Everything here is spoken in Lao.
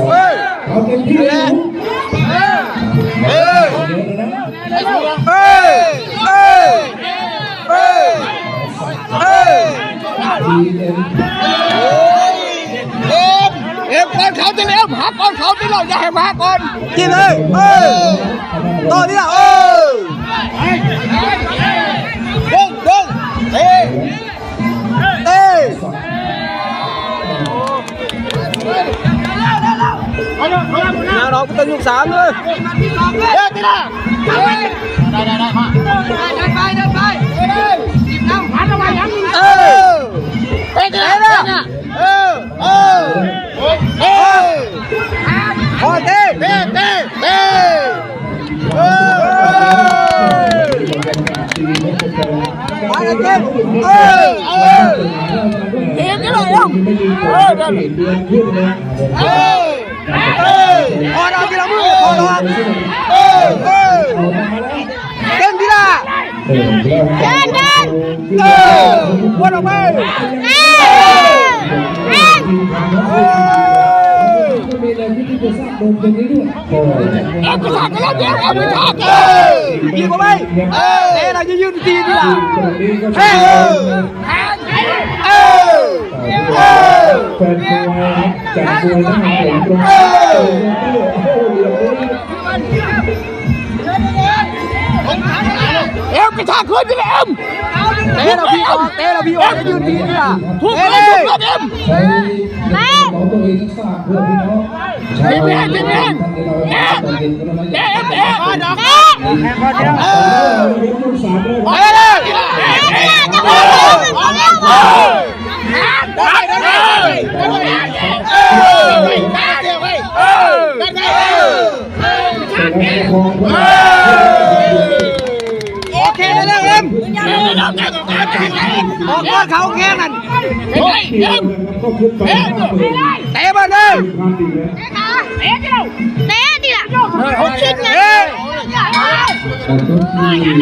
ເອີ ເອີ ເອີ ເອີ ເອີ ເອີ ເອັມ ເອັມ ກ່ອນເຂົາຕິ ເອັມ ຫາກ່ອນເຂົາຕິ ເຮົາຢ່າໃຫ້ມາກ່ອນ ກິນເລີຍ ເອີ ຕໍ່ນີ້ລະ ເອີ ລົງ ລົງ ເອີ ເອີ ຍາວດອກ ບໍ່ຕ້ອງຍຸກສາມເລີຍ ເອີ ຕິລະ ໄດ້ ໄດ້ ໄດ້ ມາ ເດີນໄປ ເດີນໄປ ເດີນໄປ ເດີນຳ ເອີ ເອີ ເອີ ເອີ ພໍເຕະ ເຕະ ເຕະ ເຕະ ເອີ ເອີ ໄປເຕະ ເອີ ເອີ ເຕະນີ້ແຫຼະ ເອີ ນັ້ນ ເອີ ເອີ ຖອດອອກທີລະມື ຖອດອອກ ເອີ ເອີ ເດີນທີລະ ເດີນ ເດີນ ເດີນ ເອີ ວນອອກໄປ ເອີ ເອີ ເອີ ເອີ ກະຊາກກະລັບແລ້ວ ເອີ ກະຊາກ ເອີ ຍິງເຂົ້າໄປ ເອີ ເຕະລະຢືນຕີນທີລະ ເອີ ເອີ ເອີ ແຟນມວຍຈາກມວຍທະຫານ ເອີ ເອັມ ກະຊາກຄືນນີ້ແຫຼະ ເອັມ ເຕະລະພີ້ອອກ ເຕະລະພີ້ອອກ ແລ້ວຢືນພີ້ນີ້ລະ ທຸບເລີຍ ເຕະເລີຍ ທຸບເລີຍ ເອັມ ເຕະ ຂອງຕົວເອງທັກສາມເພື່ອພີ່ນ້ອງ ທີມງານ ທີມງານ ເຕະ ເຕະ ເຕະ ເຕະ ເອີ ໄປເລີຍ ໂອເຄ ໄດ້ແລ້ວ ເອັມ ອອກກ່ອນເຂົາແຂ້ງນັ້ນ ເຕະບານເດີ ເຕະຕິລະ ເອີ ຂຶ້ນມາ ເອີ